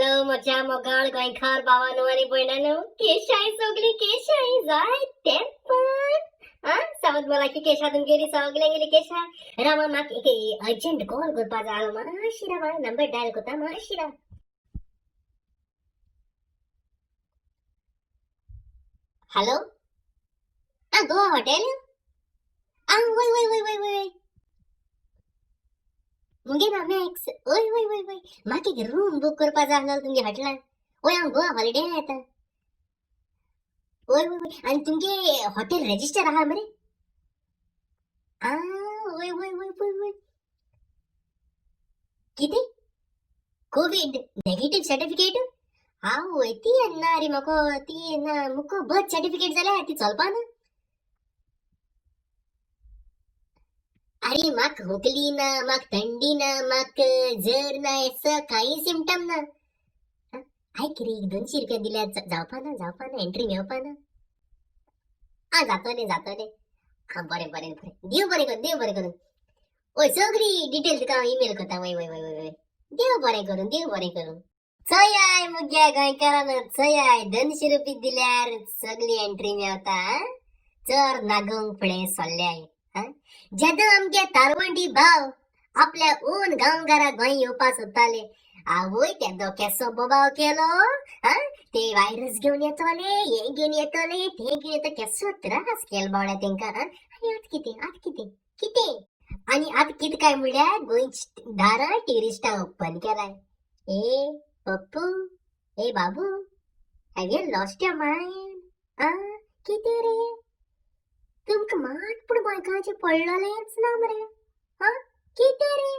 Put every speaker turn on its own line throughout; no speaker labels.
Hello म्हज्या मोगाळ गोंयकार भावानो आनी भयणानो, केशाय सगळी केशाय जाय तेंपान आ सावत बोला की केशा तुमगेली सगळ्यांगेली केशा. रामा, म्हाका एक अर्जंट कॉल करपा जाय. मातशी रावा, नंबर डायल करता, मातशी राव. हॅलो, आ गोवा हॉटेल? आ वय वय वय वय वय, मुगे नांव मॅक्स. वय वय वय वय, म्हाका एक रूम बूक करपा जाय आसलो तुमगे हॉटेलान. वय, हांव गोवा हॉलिडे येता. वय वय वय, आनी तुमगे हॉटेल रेजिस्टर आहा मरे? आ वय वय वय वय वय, कितें कोवीड नेगेटीव सर्टिफिकेट? आवय, ती ना रे म्हाका, ती ना मुको. बर्थ सर्टिफिकेट जाल्यार ती चलपा ना. अरे, म्हाका खोकली ना, म्हाका थंडी ना, म्हाका जर ना, असं काही सिमटम ना. आयक रे, 200 रुपया दिल्यार जावपा ना? जावपा ना? एंट्री मेळपा ना? आ जातलें जातलें. हा बरें बरें बरें, देव बरें करूं, देव बरें करूं. वय, सगळी डिटेल तुका हांव ईमेल करता. वय वय वय वय वय, देव बरें करूं, देव बरें करूं. चयाय मुग्या गोंयकारान, चयाय, 200 रुपये दिल्यार सगळी एंट्री मेवता. चड नागोवंक फुडें सरल्याय. जेदो आमगे तारवंडी भाव आपल्या ओन गांवघरा गोंय येवपा सोदताले, आवय, तेदो केसो बोबाव केलो. हा ते व्हायरस घेवन येतले, हें घेवन येतले, तें घेवन येता, केसो त्रास केलो बावड्या तेंकां. आनी आतां कितें? आतां कितें कितें? आनी आतां कितें काय म्हणल्यार गोंयची दारां ट्युरिस्टां ओपन केलाय. ए पप्पू, ए बाबू, have you lost your mind? आ कितें रे, तुमकां मात पूण गोंयकाराचें पडलेलेंच ना मरे. हा कितें रे,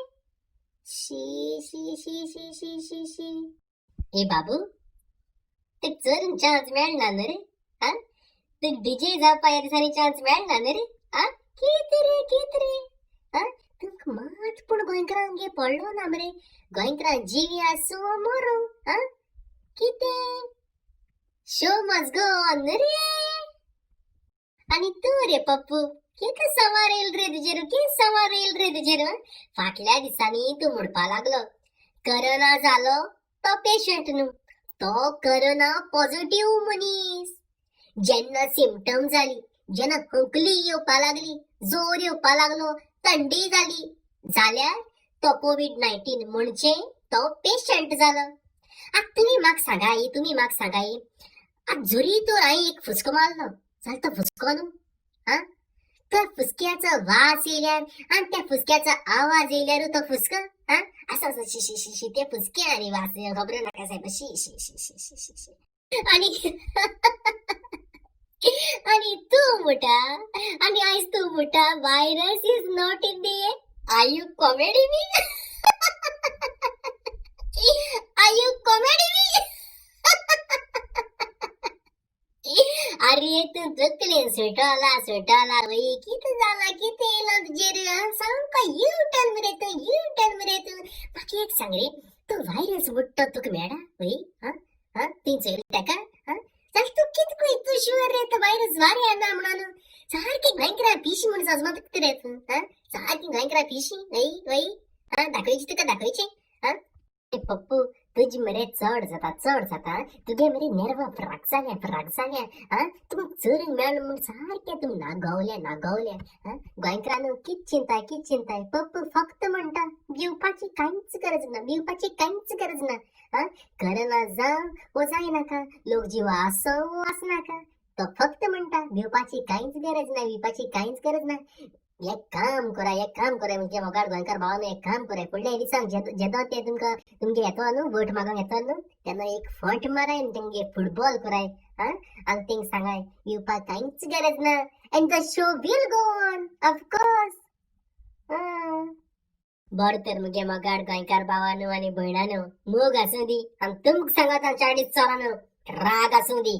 शी शी शी शी शी शी शी. ए बाबू, तुका चरून चान्स मेळना न्हू रे? हा तुका डीजे जावपा ह्या दिसांनी चान्स मेळना न्हू रे? आ कितें रे, कितें रे? हा तुमकां मात पूण गोंयकारांक पडलो ना मरे. गोंयकारां जिवी आसूं वा मरूं, हा कितें, show must go on न्हू रे. आनी तूं रे पप्पू, कितें सवार येयल रे तुजेर? कितें सवार येयल रे तुजेर? फाटल्या दिसांनी तूं म्हणपा लागलो, करोना जालो तो पेशंट न्हू, तो करोना पॉझिटिव्ह मनीस. जेन्ना सिमटम जाली, जेन्ना खोंकली येवपा लागली, जोर येवपा लागलो, थंडी जाली जाल्यार तो कोवीड 19 म्हणजे तो पेशंट जालो. आतां तुमी म्हाका सांगाय, तुमी म्हाका सांगाय, आतां जरी तर हांवें एक फुसको मारलो जाल्यार तो फुसको न्हू. हा त्या फुसक्याचो वास येयल्यार आनी त्या फुसक्याचो आवाज येयल्यार तो फुसको. हा असो असो शी शी शी शी, ते फुसके आनी वास खबर नाका साहेब. शी शी शी शी शी शी शी. आनी आनी तूं म्हणटा, आनी आयज तूं म्हणटा, virus is not in the air. Are you comedy me? Are you comedy me? अरे, तूं तकलेन सुटला सुटला वय? कितें जाला, कितें येयलां तुजेर? सामको यू टर्न मरे तूं, यू टर्न मरे तूं. म्हाका एक सांग रे, तूं व्हायरस मुट्टो तुका मेळा वय? हा हा तुवें चोयलें ताका? हा जाल्यार तूं कितें कळय तूं शुअर रे तो व्हायरस वाऱ्यार येना म्हणून? सारकी गोंयकारा पिशी म्हूण सजमा तुका रे तूं. हा सारकी गोंयकारा पिशी. वय वय, हा दाखयची तुका, दाखयची. हा ए पप्पू, तुजी मरे चड जाता, चड जाता. तुगे मरे नेर्वां फ्राक जाल्या, फ्राक जाल्या. हा तुका चरूंक मेळना म्हूण सारकें तूं नागवल्या, नागवल्या. हा गोंयकारांनो, कित चिंताय, कित चिंताय? पप्पू फक्त म्हणटा, भिवपाची कांयच गरज ना, भिवपाची कांयच गरज ना. हा करना जावं वो जायनाका, लोक जीव आसो वो आसनाका, तो फक्त म्हणटा, भिवपाची कांयच गरज ना, भिवपाची कांयच गरज ना. एक काम करा, एक काम करा म्हणजे मोगाळ गोंयकार भावानो, एक काम करा, फुडल्या दिसांक जेदो ते तुमकां तुमगे येतो न्हू, वोट मागोंक येतो न्हू, तेन्ना एक फट माराय आनी तेंगे फुटबॉल कराय. हा आनी तेंक सांगाय, भिवपाक कांयच गरज ना and the show will go on, of course. बरें तर मुगे मोगाळ गोंयकार भावानो आनी भयणानो, मोग आसूं दी. आनी तुमकां सांगता, चाळीस चोरानो, राग आसूं दी.